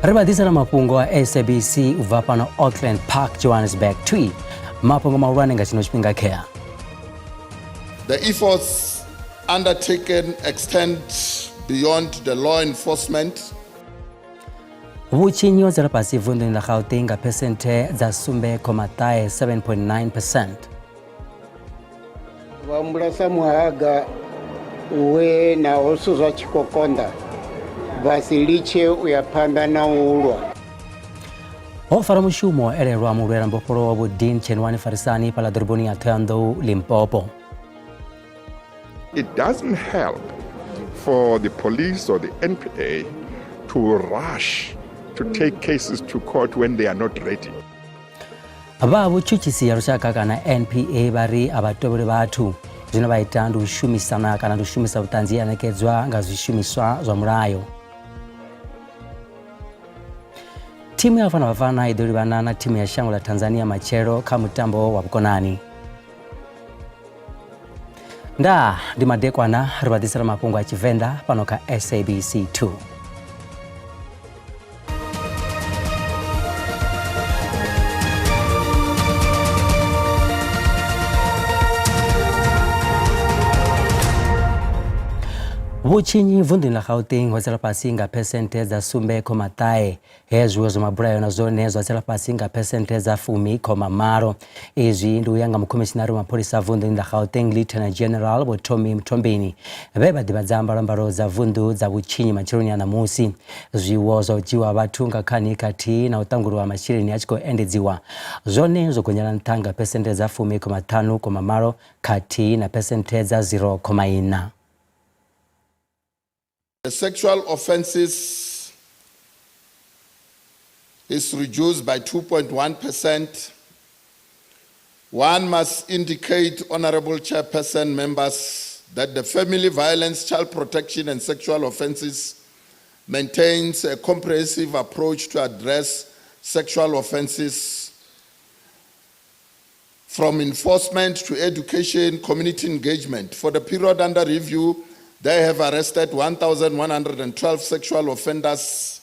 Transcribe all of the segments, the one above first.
Ri vha ḓisela mafhungo a SABC u bva fhano Auckland Park, Johannesburg. Twi mafhungo mahulwane nga tshino tshifhinga khea. The efforts undertaken extend beyond the law enforcement. Vhutshinyi ho dzula fhasi vunḓuni ḽa Gauteng nga phesenthe dza 7.9, 7.9 percent. Vha humbula sa muhaga we naho zwithu zwa tshi khou konḓa vha si litshe u ya phanḓa na u lwa. Ho fara mushumo elelwa mulwela mbofholowo Vho Dean Tshenuwani Farisani fhaḽa ḓoroboni ya Thohoyandou, Limpopo. It doesn't help for the police or the NPA to rush to take cases to court when they are not ready. Vha vhutshutshisi ya lushaka kana NPA vha ri a vha tovholi vhathu, zwine vha ita ndi u shumisana kana ndi u shumisa vhuṱanzi ya ṋekedzwa nga zwishumiswa zwa mulayo. Thimu ya Bafana Bafana i ḓo livhana na thimu ya shango ḽa Tanzania matshelo kha mutambo wa vhukonani. Ndaa ndi madekwana ri vha ḓisela mafhungo a Tshivenḓa fhano kha SABC 2. Vhutshinyi vunḓuni ḽa Gauteng ho tsela fhasi nga phesenthe dza 7.9 he zwiwo zwa mabulayo na zwone zwa tsela fhasi nga phesenthe dza 10.8. Izwi ndi u ya nga mukhomishinari wa mapholisa vunḓuni ḽa Gauteng Lieutenant General Vho Tommy Mthombeni vhe vha ḓivhadza mbalombalo dza vunḓu dza vhutshinyi matsheloni a ṋamusi. Zwiwo zwa u dzhiwa vhathu nga khani khathihi na u ṱanguliwa masheleni a tshi khou endedziwa zwone zwo gonyela nṱha nga phesenthe dza 15.8 khathihi na phesenthe dza 0.4. The sexual offences is reduced by 2.1%. One must indicate, Honorable Chairperson, members, that the Family Violence, Child Protection and Sexual Offences maintains a comprehensive approach to address sexual offences from enforcement to education, community engagement. For the period under review, they have arrested 1,112 sexual offenders,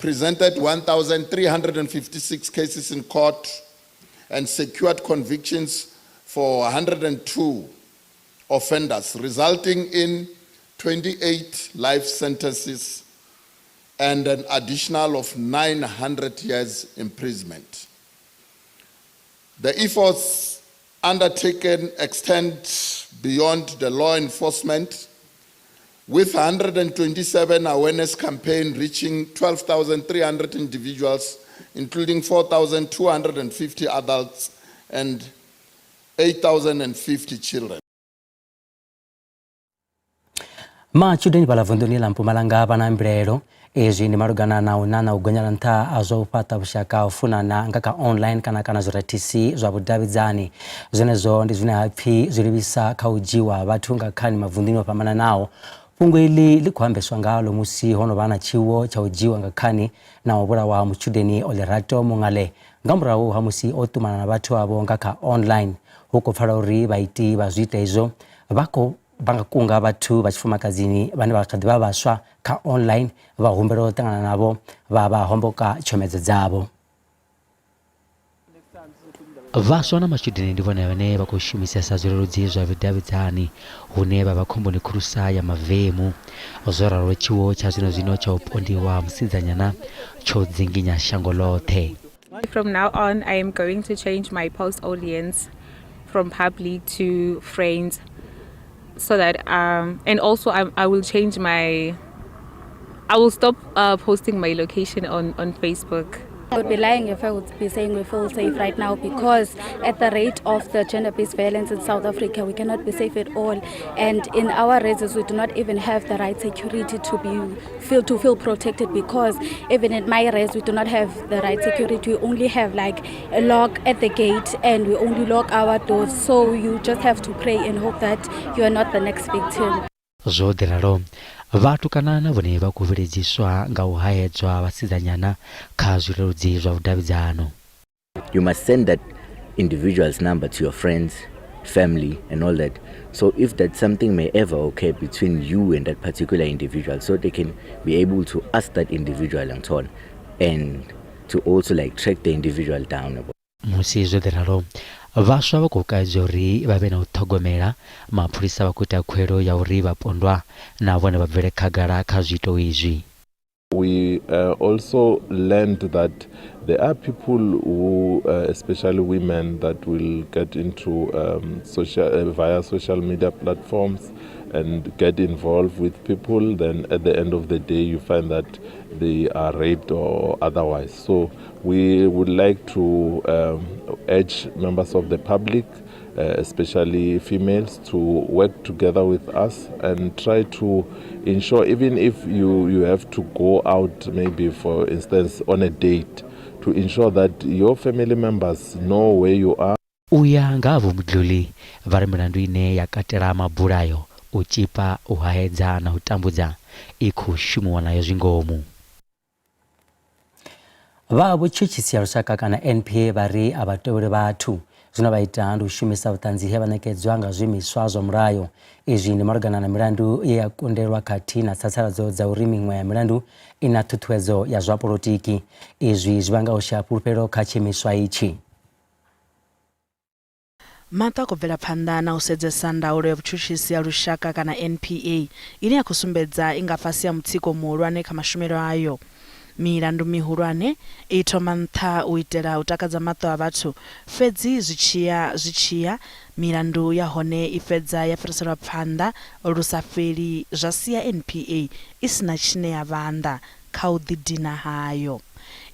presented 1,356 cases in court, and secured convictions for 102 offenders, resulting in 28 life sentences and an additional of 900 years imprisonment. The efforts undertaken extend beyond the law enforcement, with 127 awareness campaign reaching 12,300 individuals, including 4,250 adults and 8,050 children. Matshudeni vha ḽa vunḓuni ḽa Mpumalanga vha na mbilaelo. Izwi ndi malugana na u ṋaṋa u gonyela nṱha ha zwa u fhaṱa vhushaka ha u funana nga kha online kana kana zwirathisi zwa vhudavhidzani. Zwenezwo ndi zwine ha pfi zwi livhisa kha u dzhiwa ha vhathu nga khani mavunḓuni o fhambananaho. Fhungo iḽi ḽi khou ambeswa ngalo musi ho no vha na tshiwo tsha u dzhiwa nga khani na u vhulawa ha mutshudeni Olerato Mongale nga murahu ha musi o ṱumana na vhathu avho nga kha online. Hu khou pfala uri vhaiti vha zwiito izwo vha khou vha nga kunga vhathu vha tshifumakadzini vhane vha kha ḓi vha vhaswa kha online vha humbela u ṱangana navho vha vha homboka tshomedzo dzavho. Vhaswa na matshudeni ndi vhone vhane vha khou shumisesa zwileludzi zwa vhudavhidzani hune vha vha khomboni khulusa ya mavemu. Zwo ralo tshiwo tsha zwino-zwino tsha u pondiwa ha musidzanyana tsho dzinginya shango ḽoṱhe. From now on, I am going to change my post audience from public to friends so that and also I will change my I will stop posting my location on Facebook. I would be lying if I would be saying we feel safe right now, because at the rate of the gender-based violence in South Africa, we cannot be safe at all. And in our races, we do not even have the right security to feel protected, because even in my race, we do not have the right security. We only have a lock at the gate, and we only lock our doors. So you just have to pray and hope that you are not the next victim. Zwo ḓi ralo, vhatukana na vhone vha khou vhiledziswa nga u haedzwa vhasidzanyana kha zwileludzi zwa vhudavhidzano. You must send that individual's number to your friends, family and all that. So if that something may ever occur between you and that particular individual, so they can be able to ask that individual and so on. and to also like track the individual down. Musi zwo ḓi ralo, vhaswa vha khou kaidzwa uri vha vhe na u ṱhogomela. Mapholisa vha khou ita khuwelelo ya uri vhapondwa na vhone vha bvele khagala kha zwiito izwi. We also learned that there are people who, especially women, that will get into social via social media platforms and get involved with people. Then at the end of the day, you find that they are raped or otherwise. So we would like to urge members of the public, especially females, to work together with us and try to ensure, even if you have to go out, maybe for instance on a date, to ensure that your family members know where you are. U ya nga ha Vho Mdluli, vha ri milandu ine ya katela mabulayo, u tzhipa, u hahedza na u tambudza i khou shumiwa nayo zwi ngomu. Vha vhutshutshisi ha lushaka kana NPA vha ri a vha tovholi vhathu. Zwine vha ita ndi u shumisa vhuṱanzi he vha ṋekedzwa nga zwiimiswa zwa mulayo. Izwi ndi malugana na milandu ye ya kundelwa khathihi na tsatsaladzo dza uri miṅwe ya milandu i na ṱhuṱhuwedzo ya zwa polotiki. Izwi zwi vhanga u shaya fhulufhelo kha tshiimiswa itshi. Maṱo a khou bvela phanḓa na u sedzesa ndaulo ya vhutshutshisi ha lushaka kana NPA ine ya khou sumbedza i nga fhasi ha mutsiko muhulwane kha mashumelo ayo. Milandu mihulwane i thoma nṱha u itela u takadza maṱo a vhathu, fhedzi zwi tshi ya zwi tshi ya, milandu ya hone i fhedza ya fhiriselwa phanḓa lu sa fheli zwa sia NPA i si na tshine ya vhanḓa kha u ḓidina hayo.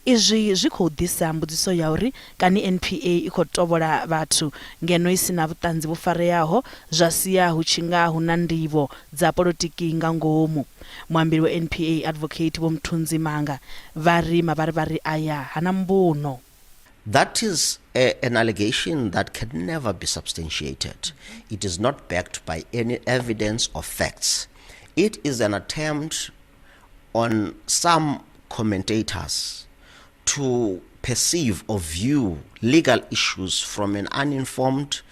Izwi zwi khou ḓisa mbudziso ya uri kani NPA i khou tovhola vhathu ngeno i si na vhuṱanzi vhu fareaho zwa sia hu tshi nga hu na ndivho dza polotiki nga ngomu. Muambeli wa NPA Advocate Vho Mthunzi Mhanga vha ri mavharivhari aya ha na mbuno. That is an allegation that can never be substantiated. It is not backed by any evidence or facts. It is an attempt on some commentators to perceive or view legal issues from an uninformed,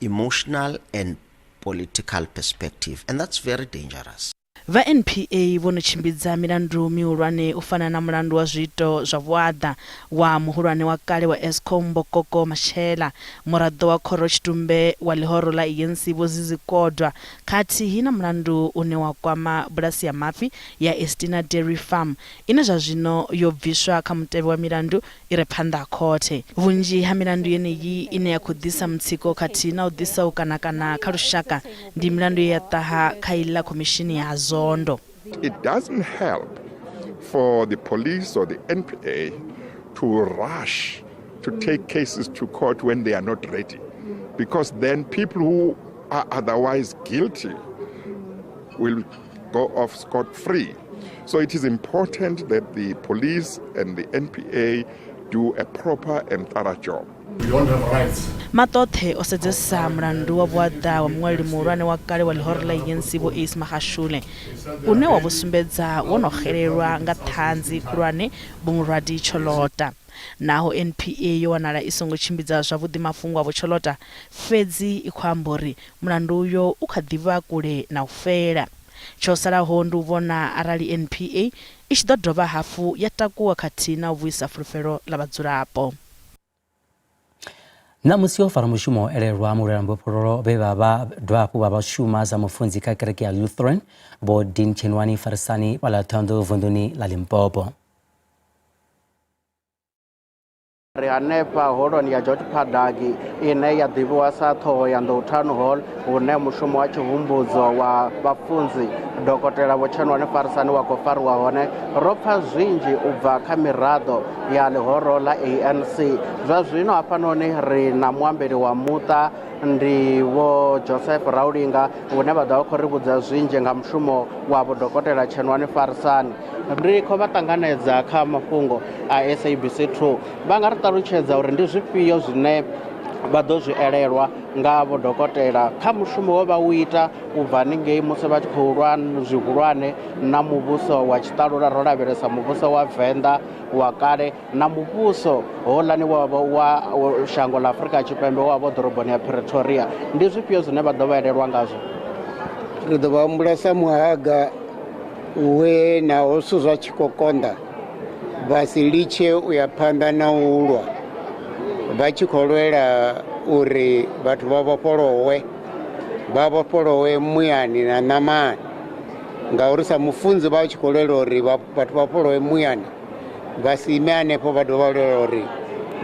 emotional and political perspective, and that's very dangerous. Vha NPA vho no tshimbidza milandu mihulwane u fana na mulandu wa zwiito zwa vhuaḓa wa muhulwane wa kale wa Eskom Vho Koko Matshela, muraḓo wa khorotshitumbe wa ḽihoro ḽa ANC Vho Zizi Kodwa khathihi na mulandu une wa kwama bulasi ya mafhi ya Estina Dairy Farm ine zwa zwino yo bviswa kha mutevhe wa milandu i re phanḓa ha khothe. Vhunzhi ha milandu yeneyi ine ya khou ḓisa mutsiko khathihi na u ḓisa u kanakana kha lushaka ndi milandu ye ya ṱaha kha iḽa khomishini ya Zondo. It doesn't help for the police or the NPA to rush to take cases to court when they are not ready, because then people who are otherwise guilty will go off scot-free. So it is important that the police and the NPA do a proper and thorough job. We don't have rights. Maṱoṱhe o sedzesa mulandu wa vhuaḓa wa muṅwaleli muhulwane wa kale wa ḽihoro ḽa ANC Vho Ace Magashule une wa vho sumbedza wo no xelelwa nga ṱhanzi khulwane Vho Murwadi Tsholota. Naho NPA yo wanala i songo tshimbidza zwavhuḓi mafhungo a Vho Tsholota, fhedzi i khou amba uri mulandu uyo u kha ḓi vha kule na u fhela. Tsho salaho ndi u vhona arali NPA i tshi ḓo dovha hafhu ya takuwa khathihi na u vhuisa fulufhelo ḽa vhadzulapo. Ṋamusi ho fara mushumo wa u elelwa mulwela mbofholowo vhe vha vha dovha hafhu vha vha shuma sa mufunzi kha kereke ya Lutheran Vho Dean Tshenuwani Farisani fhaḽa Thohoyandou vunḓuni ḽa Limpopo. Ri hanefha holoni ya George Phadagi ine ya ḓivhiwa sa Thohoyandou Town Hall, hune mushumo wa tshihumbudzo wa vhafunzi Dokotela Vho Tshenuwani Farisani wa khou fariwa hone. Ro pfa zwinzhi u bva kha miraḓo ya ḽihoro ḽa ANC. Zwa zwino hafhanoni ri na muambeli wa muṱa ndi Vho Joseph Raulinga, hune vha ḓo vha khou ri vhudza zwinzhi nga mushumo wa Vho Dokotela Tshenuwani Farisani. Ndi khou vha ṱanganedza kha mafhungo a SABC 2. Vha nga ri ṱalutshedza uri ndi zwifhio zwine vha ḓo zwi elelwa nga Vho Dokotela kha mushumo we vha u ita u bva haningei musi vha tshi khou lwa zwihulwane na muvhuso wa tshiṱalula, ro lavhelesa muvhuso wa Venḓa wa kale na muvhuso houḽani wa wa shango ḽa Afrika Tshipembe wa vho ḓoroboni ya Pretoria. Ndi zwifhio zwine vha ḓo vha elelwa ngazwo? Ri ḓo vha humbula sa muhaga we naho zwithu zwa tshi khou konḓa vha si litshe u ya phanḓa na u lwa vha tshi khou lwela uri vhathu vha vhofholowe vha vhofholowe muyani na ṋamani ngauri sa mufunzi vha tshi khou lwela uri vhathu vha vhofholowe muyani vha si ime hanefho vha dovha lwela uri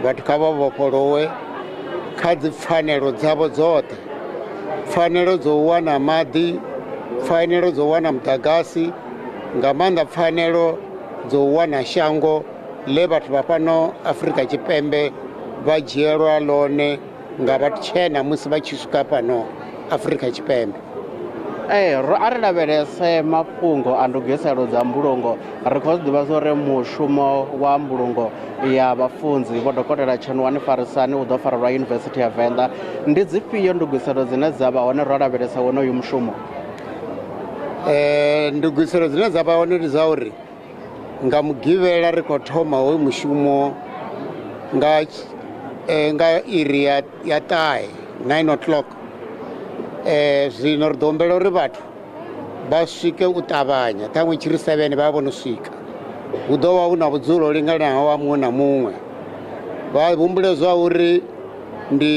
vhathu kha vha vhofholowe kha dzipfanelo dzavho dzoṱhe pfanelo dzo u wana maḓi pfanelo dzo u wana muḓagasi nga maanḓa pfanelo dzo u wana shango ḽe vhathu vha fhano Afrika Tshipembe vha dzhielwa ḽone nga vhatshena musi vha tshi swika fhano Afrika Tshipembe. Ee, ro a ri lavhelese mafhungo a ndugiselo dza mbulungo ri khou zwi ḓivha zwa uri mushumo wa mbulungo ya vhafunzi vho dokotela Tshenuwani Farisani u ḓo farelwa Yunivesithi ya Venḓa. Ndi dzifhio ndugiselo dzine dza vha hone ro lavhelesa wonoyu mushumo? Ee, ndugiselo dzine dza vha hone ndi dza uri nga mugivhela ri khou thoma hoyu mushumo nga eh, nga iri ya, ya ṱahe 9 o'clock eh, zwino ri ḓo humbela uri vhathu vha swike u ṱavhanya ṱhaṅwe tshi ri 7 vha vho no swika hu ḓo vha hu na vhudzulo ho linganaho wa muṅwe na muṅwe vha humbule zwa uri ndi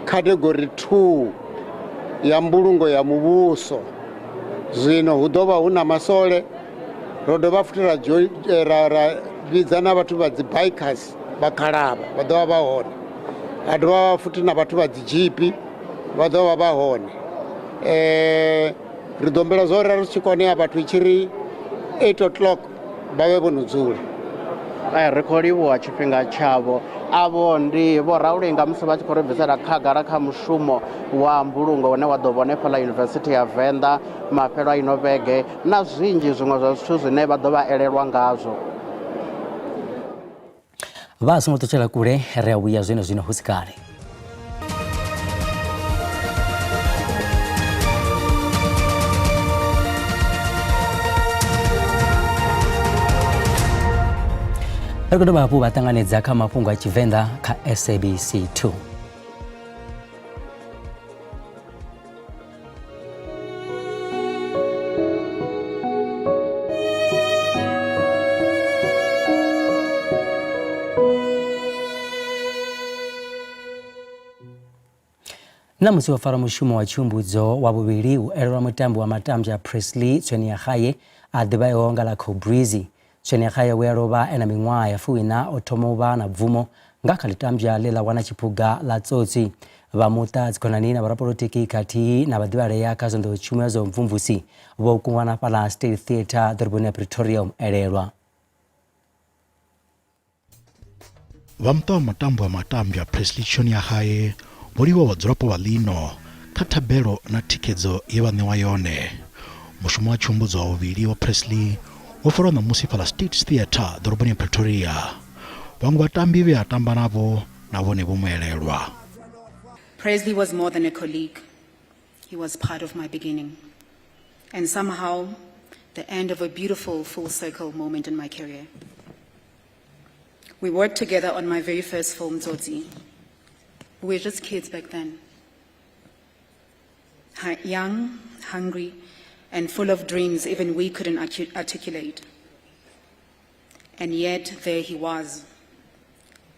category 2 ya mbulungo ya muvhuso zwino hu ḓo vha hu na masole ro dovha futhi ra, eh, ra, ra vhidza na vhathu vha dzi bikers vha khalavha vha ḓo vha vha hone ha dovha vha futhi na vhathu vha dzi dzhipi vha ḓo vha vha hone um ri ḓo humbela zwa uri ri tshi konea vhathu i tshi ri 8 o'clock vha vhe vho no dzula Eh, ri khou livhuwa tshifhinga tshavho avho ndi vho raulinga musi vha tshi khou ri bvisela khagala kha mushumo wa mbulungo une wa ḓo vhone fhaḽa yunivesithi ya venḓa mafhelo a ino vhege na zwinzhi zwiṅwe zwa zwithu zwine vha ḓo vha elelwa ngazwo vha songo ṱutshela kule ri a vhuya zwino zwino hu si kale ri khou dovha hafhu vha ṱanganedza kha mafhungo a tshivenḓa kha sabc 2 Na musi wo fara mushumo wa tshihumbudzo wa vhuvhili u elelwa mutambi wa matambya Presley Tsweniyagaye a ḓivhaeho nga ḽa Cobreezy. Tsweniyagaye we a lovha e na miṅwaha ya fuiṋa o thoma u vha na bvumo nga kha ḽitambya ḽe ḽa wana tshiphuga ḽa Tsotsi. Vha muṱa, dzikhonani na vhorapolotiki khathihi na vhaḓivhalea kha zwa nḓowetshumo ya zwa vhumvumvusi vho kungwana fhaḽa State Theatre ḓoroboni ya Pretoria u mu elelwa. Vha muṱa wa mutambi wa matambwa Presley Choniagae vho livhuwa vhadzulapo vha ḽino kha thabelo na thikhedzo ye vha ṋewa yone. Mushumo wa tshihumbudzo wa vhuvhili wa Presley wo farwa ṋamusi fhaḽa State Theatre ḓoroboni ya Pretoria. Vhaṅwe vhatambi vhe a tamba navho na vhone vho mu elelwa. Presley was more than a colleague. He was part of my beginning. And somehow, the end of a beautiful full circle moment in my career. We worked together on my very first film, Tsotsi. We were just kids back then. Young, hungry, and full of dreams even we couldn't articulate. And yet, there he was,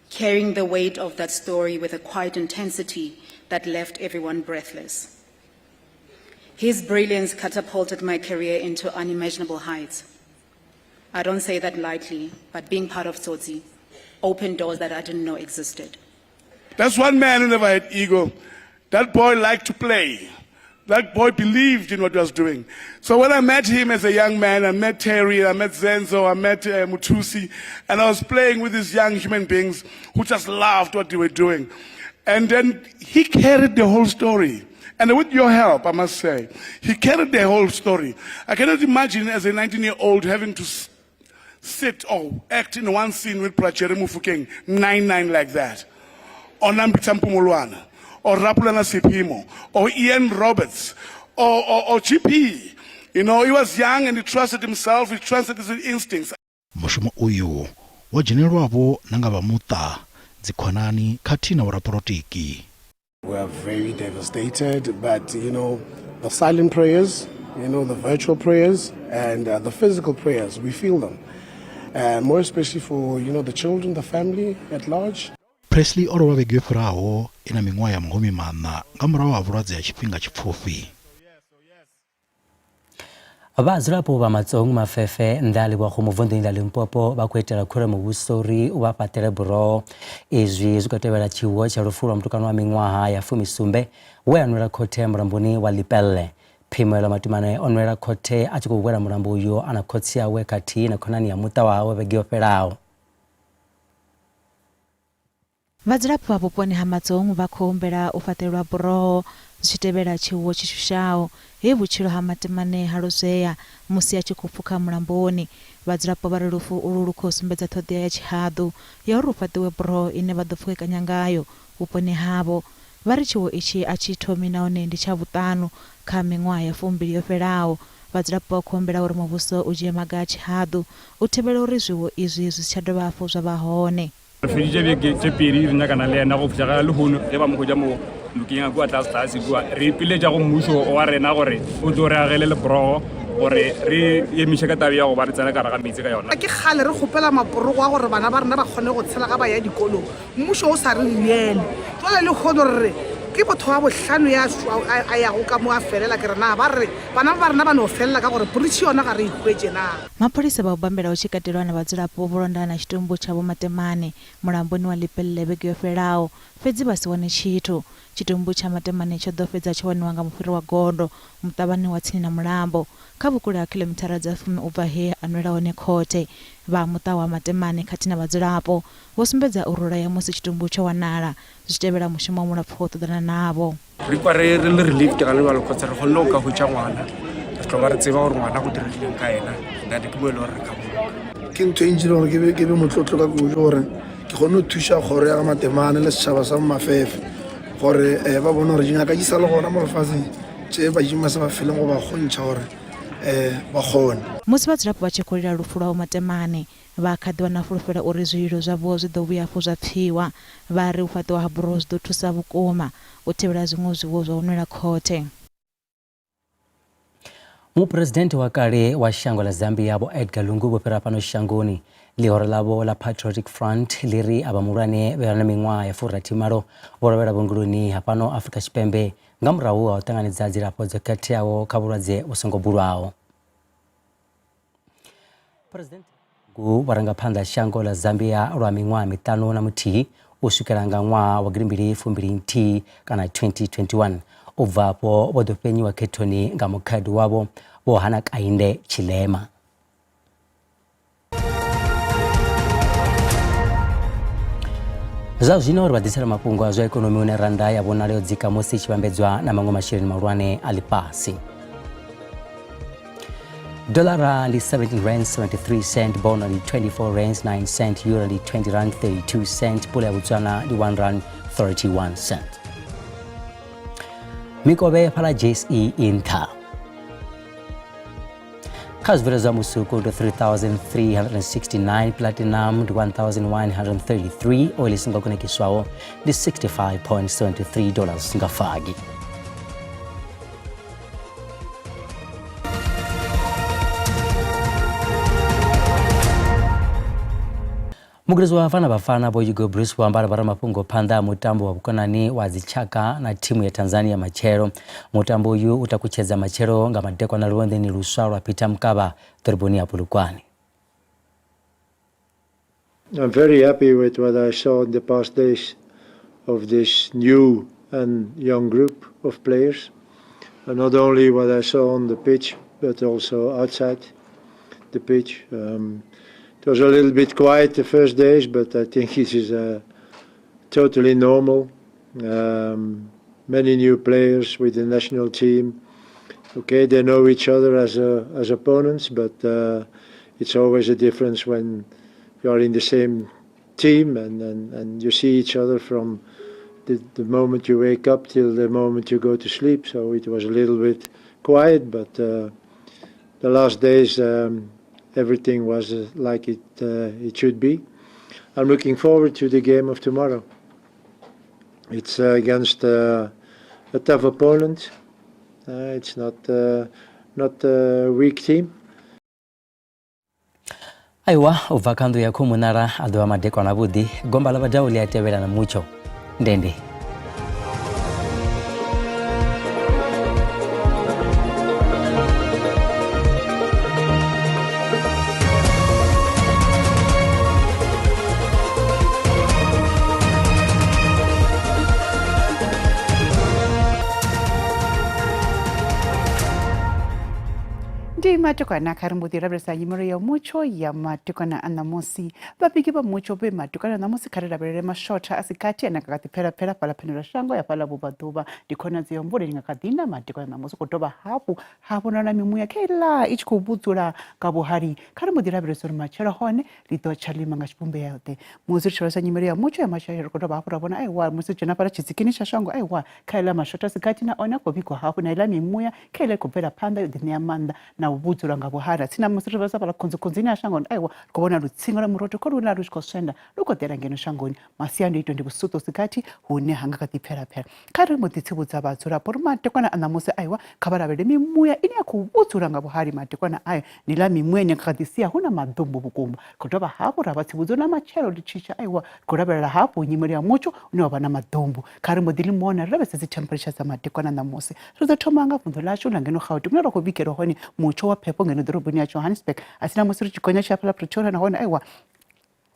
carrying the weight of that story with a quiet intensity that left everyone breathless. His brilliance catapulted my career into unimaginable heights. I don't say that lightly, but being part of Tsotsi opened doors that I didn't know existed. That's one man who never had ego. That boy liked to play. That boy believed in what he was doing. So when I met him as a young man, I met Terry, I met Zenzo, I met Mutusi, and I was playing with these young human beings who just loved what they were doing. And then he carried the whole story. And with your help, I must say, he carried the whole story. I cannot imagine as a 19-year-old having to sit or act in one scene with Prachere Mufokeng, 9-9 like that. Or Nambitha Mpumulwana, or Rapulana Seiphemo, or Ian Roberts, or, or, or GP. You know, he was young and he trusted himself, he trusted his instincts. Mushumo uyu wo dzhenelelwavho na nga vha muṱa, dzikhonani khathihi na vhorapolotiki. We are very devastated, but you know, the silent prayers, you know, the virtual prayers and uh, the physical prayers, we feel them. More especially for, you know, the children, the family at large. Presley o lovha vhege yo fhiraho e na miṅwaha ya mahumi maṋa nga murahu ha vhulwadze ha tshifhinga tshipfufhi. Vhadzulapo vha Matsong Mafefe nnḓa ha Livhogo muvunḓuni ḽa Limpopo vha khou itela khuwelelo muvhuso uri u vha fhaṱele buroho. Izwi zwi khou tevhela tshiwo tsha lufu lwa mutukana wa miṅwaha ya fumisumbe we a nwela khothe mulamboni wa Ḽipelle. Phimelo Matumane o nwela khothe a tshi khou wela mulambo uyo a na khotsi awe khathihi na khonani ya muṱa wa hawe vhege yo fhelaho. Vhadzulapo vha vhuponi ha Matsong vha khou humbela u fhaṱelwa buroho zwi tshi tevhela tshiwo tshi shushaho he vhutshilo ha Matemane ha lozwea musi a tshi khou pfukha mulamboni. Vhadzulapo vha ri lufu ulwu lu khou sumbedza ṱhoḓea ya tshihaḓu ya uri hu fhaṱiwe buroho ine vha ḓo pfukekanya ngayo vhuponi havho. Vha ri tshiwo itshi a tshi thomi nahone ndi tsha vhuṱanu kha miṅwaha ya fumbili yo fhelaho. Vhadzulapo vha khou humbela uri muvhuso u dzhie maga a tshihaḓu u thivhela uri zwiwo izwi zwi si tsha dovha hafhu zwa vha hone. Re feditše beke tše pedi re nyakana le yena go fihla ga lehono ge ba mo hwetša mo nokeng ya kua tlasetlase kua. Re ipiletša go mmušo wa rena gore o tlo re agele lebrogo gore re emiše ka taba ya go ba re tsena ka gare ga meetse ka yona. Ke kgale re kgopela maporogo a gore bana ba rena ba kgone go tshela ga ba ya dikolong. Mmušo o sa re riele. Jwale lehono re re ke motho wa bohlano ya a yago ka mo a felela. Ke re na ba re bana ba rena ba no felela ka gore bridge yona ga re e hwetše na? Mapholisa vha u bambela hu tshi katelwa na vhadzulapo vho londa na tshitumbu tsha Vho Matemane mulamboni wa Ḽipelle vhege yo fhelaho, fhedzi vha si wane tshithu. Tshitumbu tsha Matemane tsho ḓo fhedza tsho waniwa nga mufhiri wa gondo muṱavhani wa tsini na mulambo, kha vhukule ha khiḽomithara dza fumi u bva he a nwela hone khothe. Vha muṱa wa Matemane khathihi na vhadzulapo vho sumbedza u rulea musi tshitumbu tsho wanala, zwi tshi tevhela mushumo mulapfu wa u ṱoḓana navho. Re kwa re re le relieved gane jalo kgotsa re kgonne go ka hwetša ngwana re tlo ba re tseba gore ngwana go diregileng ka ena then ke mo e le gore re ka boloka. Ke ntho e ntši gore ke be motlotlo ka kudu gore ke kgone go thuša kgoro ya ga Matemane le setšhaba sa Mafefe gore ba bone gore dingaka di sa le gona mo lefatsheng tše badimo ba sa ba feleng go ba kgontšha gore ba kgone. Musi vhadzulapo vha tshi khou lila lufu lwa Vho Matemane, Vha kha ḓi vha na fulufhelo uri zwililo zwavho zwi ḓo vhuya hafhu zwa pfiwa. Vha ri u fhaṱiwa ha buroho zwi ḓo thusa vhukuma u thivhela zwiṅwe zwiwo zwa u nwela khothe. Muphuresidennde wa kale wa shango ḽa Zambia Vho Edgar Lungu vho fhira fhano shangoni. Ḽihoro ḽavho ḽa Patriotic Front ḽi ri avha muhulwane vhe vha na miṅwaha ya 68 vho lovhela vhuongeloni ha fhano Afrika Tshipembe nga murahu ha u ṱanganedza dzilafho dzo khetheaho kha vhulwadze vhu songo bulwaho. President Lungu vho ranga phanḓa shango ḽa Zambia lwa miṅwaha miṱanu na muthihi u swikela nga ṅwaha wa gidimbili fumbili nthihi kana 2021. U bva afho vho ḓo fhenyiwa khethoni nga mukhaedu wavho Vho Hakainde Hichilema. Zwa zwino ri vha ḓisela mafhungo a zwa ikonomi hune rannda ya vhonala yo dzika musi i tshi vhambedzwa na maṅwe masheleni mahulwane a ḽifhasi. Dolara ndi 17 rand 73 cent, bono ndi 24 rand 9 cent, euro ndi 20 rand 32 cent, pula ya Botswana ndi 1 rand 31 cent. Mikovhe fhala JSE i nṱha. Kha zwibveledzwa musuku ndi 3369, platinum ndi 1133, oil i songo kunakiswaho ndi 65.73 dollars nga fagi. Mugudisi wa Bafana Bafana Vho Hugo Broos vho amba na vhoramafhungo phanḓa ha mutambo wa vhukonani wa dzitshaka na thimu ya Tanzania matshelo. Mutambo uyu u takutshedza matshelo nga madekwana luvhondeni luswa lwa Peter Mokaba ḓoroboni ya Polokwane. I'm very happy with what I saw in the past days of this new and young group of players. And not only what I saw on the pitch, but also outside the pitch. It was a little bit quiet the first days, but I think it is totally normal. Many new players with the national team. Okay, they know each other as opponents, but it's always a difference when you are in the same team and you see each other from the moment you wake up till the moment you go to sleep. So it was a little bit quiet, but the last days everything was like it should be. I'm looking forward to the game of tomorrow. It's against a tough opponent. It's not a weak team. Aiwa u bva kha nnḓu ya khomunala a ḓovha madekwana avhuḓi gomba ḽa vhadau ḽi a tevhela na mutsho ndende. Ndi matukwana kha ri mbo ḓi lavhelesa nyimelo ya mutsho ya matukwana a ṋamusi. Vhabiki vha mutsho vhe matukwana a ṋamusi kha ri lavhelele mashotha a si gathi ane a nga kha ḓi pfela-pfela fhaḽa phendelashango ya fhaḽa vhubvaḓuvha. Ndi khonadzeo ya mvula ine nga kha ḓi na matukwana a ṋamusi. Khou dovha hafhu ha vhonala mimuya kheiḽa i tshi khou vhudzula nga vhuhali. Kha ri mbo ḓi lavhelesa uri matshelo hone ḽi ḓo tsha ḽo ima nga tshivhumbeo-ḓe. Musi ri tshi lavhelesa nyimele ya mutsho ya matshelo ri khou dovha hafhu ra vhona aiwa musi ri dzhena fhaḽa tshitsikini tsha shango aiwa kha iḽa mashotha a si gathi na one a khou vhigwa hafhu na iḽa mimuya kha iḽa i khou bvela phanḓa yo ḓiṋea maanḓa na u vhudzulwa nga vhuhali. Atsina musi ri lavhelesa fhaḽa khunzikhunzini ya shangoni aiwa ri khou vhona lutsinga lwa murotho kholuḽa lu tshi khou swenda lu khou ḓela ngeno shangoni. Masiandoitwa ndi vhusuṱo si gathi hune ha nga kha ḓi pfela-pfela. Kha ri mbo ḓi tsivhudza vhadzulapo uri madekwana a ṋamusi aiwa kha vha lavhelele mimuya ine ya khou vhudzula nga vhuhali madekwana ayo ndi ḽa mimuya ine ya kha ḓi sia hu na maḓumbu vhukuma. Ri khou dovha hafhu ra vha tsivhudzo na matshelo ḽi tshi tsha aiwa ri khou lavhelela hafhu nyimele ya mutsho une wa vha na maḓumbu. Kha ri mbo ḓi ḽi mona ri lavhelese dzi temperature dza madekwana ṋamusi. Ri ḓo thoma nga vunḓu ḽashu ḽa ngeno Gauteng hune ra khou vhigelwa hone mutsho wa phepho ngeno ḓoroboni ya Johannesburg. Atsina musi ri tshi gonya tshi ya fhaḽa Pretoria nahone aiwa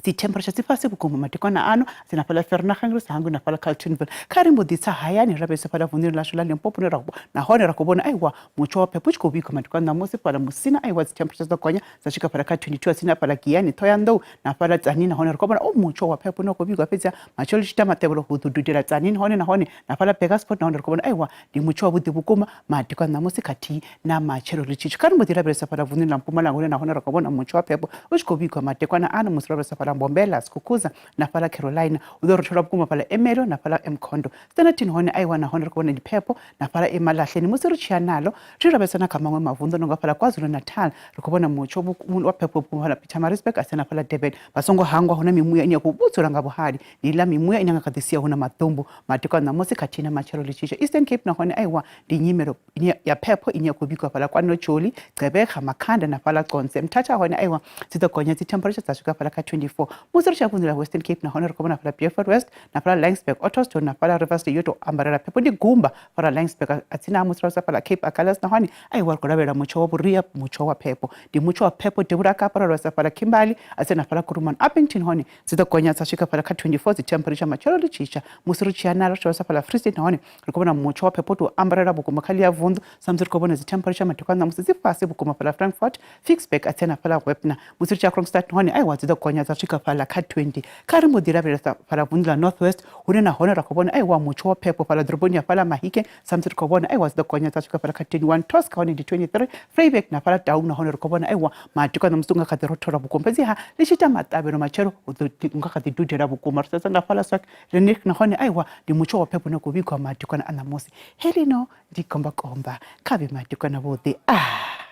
dzi temperature dzi fhasi vhukuma madekwana ano dzi na fhaḽa Vereeniging ri sa hangwi na fhaḽa Carltonville. Kha ri mbo ḓi tsa hayani ri lavhelese fhaḽa vunḓuni ḽashu ḽa Limpopo hune ra nahone ra khou vhona aiwa mutsho wa phepho u tshi khou vhigwa madekwana ṋamusi fhaḽa Musina aiwa dzi temperature dzo gonya dza swika fhaḽa kha 22 atsina fhaḽa Giyani Ṱhohoyanḓou na fhaḽa Tzaneen nahone ri khou vhona o mutsho wa phepho une wa khou vhigwa fhedzi matshelo ḽi tshi ita maṱevhelo hu ḓo dudela Tzaneen hone nahone na fhaḽa Burgersfort nahone ri khou vhona aiwa ndi mutsho wavhuḓi vhukuma madekwana ṋamusi khathihi na matshelo ri tshi kha ri mbo ḓi lavhelesa fhaḽa vunḓuni ḽa Mpumalanga hune nahone ra khou vhona mutsho wa phepho u tshi khou vhigwa madekwana ano musi ro lavhelesa fhaḽa Mbombela, Skukuza na fhaḽa Carolina hu ḓo rothola vhukuma fhaḽa Ermelo na fhaḽa Mkhondo. Standerton hone aiwa nahone ri khou vhona ndi phepho na fhaḽa Emalahleni musi ri tshi ya nalo ri lavhelesa na kha maṅwe mavunḓu no nga fhaḽa KwaZulu-Natal ri khou vhona mutsho wa phepho vhukuma fhaḽa Pietermaritzburg asi na fhaḽa Durban. Vha songo hangwa hu na mimuya ine ya khou vhudzula nga vhuhali ndi iḽa mimuya ine nga kha ḓi sia hu na maḓumbu madekwana ṋamusi khathihi na matshelo ḽi tshi tsha. Eastern Cape nahone aiwa ndi nyimelo ine ya phepho ine ya khou vhigwa fhaḽa KwaNotsholi, Gqeberha, Makhanda na fhaḽa Qonce. Mthatha hone aiwa dzi ḓo gonya dzi temperature dza swika fhaḽa kha 24. Musi ri tshi ya vunḓu ḽa Western Cape nahone ri khou vhona fhaḽa Beaufort West na fhaḽa Laingsburg, Ottosdal na fhaḽa Riversleigh yo tou ambarela phepho ndi gumba fhaḽa Laingsburg atsina ha musi ra sa fhaḽa Cape Agulhas nahone aiwa ri khou lavhelela mutsho wa vhuria mutsho wa phepho ndi mutsho wa phepho devhula Kapa ra lavhelesa fhaḽa Kimberley atsina fhaḽa Kuruman Upington hone dzi ḓo gonya dza swika fhaḽa kha 24 dzi temperature matshelo ḽi tshi tsha musi ri tshi ya nala ri tshi lavhelesa fhaḽa Free State nahone ri khou vhona mutsho wa phepho tou ambarela vhukuma kha ḽia vunḓu sa musi ri khou vhona dzi temperature madekwana ṋamusi dzi fhasi vhukuma fhaḽa Frankfurt, Ficksburg atsina na fhaḽa Wepner musi ri tshi ya Kroonstad nahone aiwa dzi ḓo gonya dza swika fhaḽa kha 20. Kha ri mbo ḓi lavhelesa fhaḽa vunḓu ḽa North West hune nahone ra khou vhona aiwa mutsho wa phepho fhaḽa ḓoroboni ya fhaḽa Mahikeng sa musi ri khou vhona aiwa dzi ḓo gonya dza swika fhaḽa kha 21. Tosca hone ndi 23, Vryburg na fhaḽa Taung nahone ri khou vhona aiwa madekwana ṋamusi u nga kha ḓi rothola vhukuma fhedziha ḽi tshi ita maṱavhelo matshelo hu ḓo nga kha ḓi dudela vhukuma ri sedza nga fhaḽa Swak Renick nahone aiwa ndi mutsho wa phepho une khou vhigwa madekwana a ṋamusi. Heḽino ndi gombakomba kha vhe madekwana vhuḓi. Ah!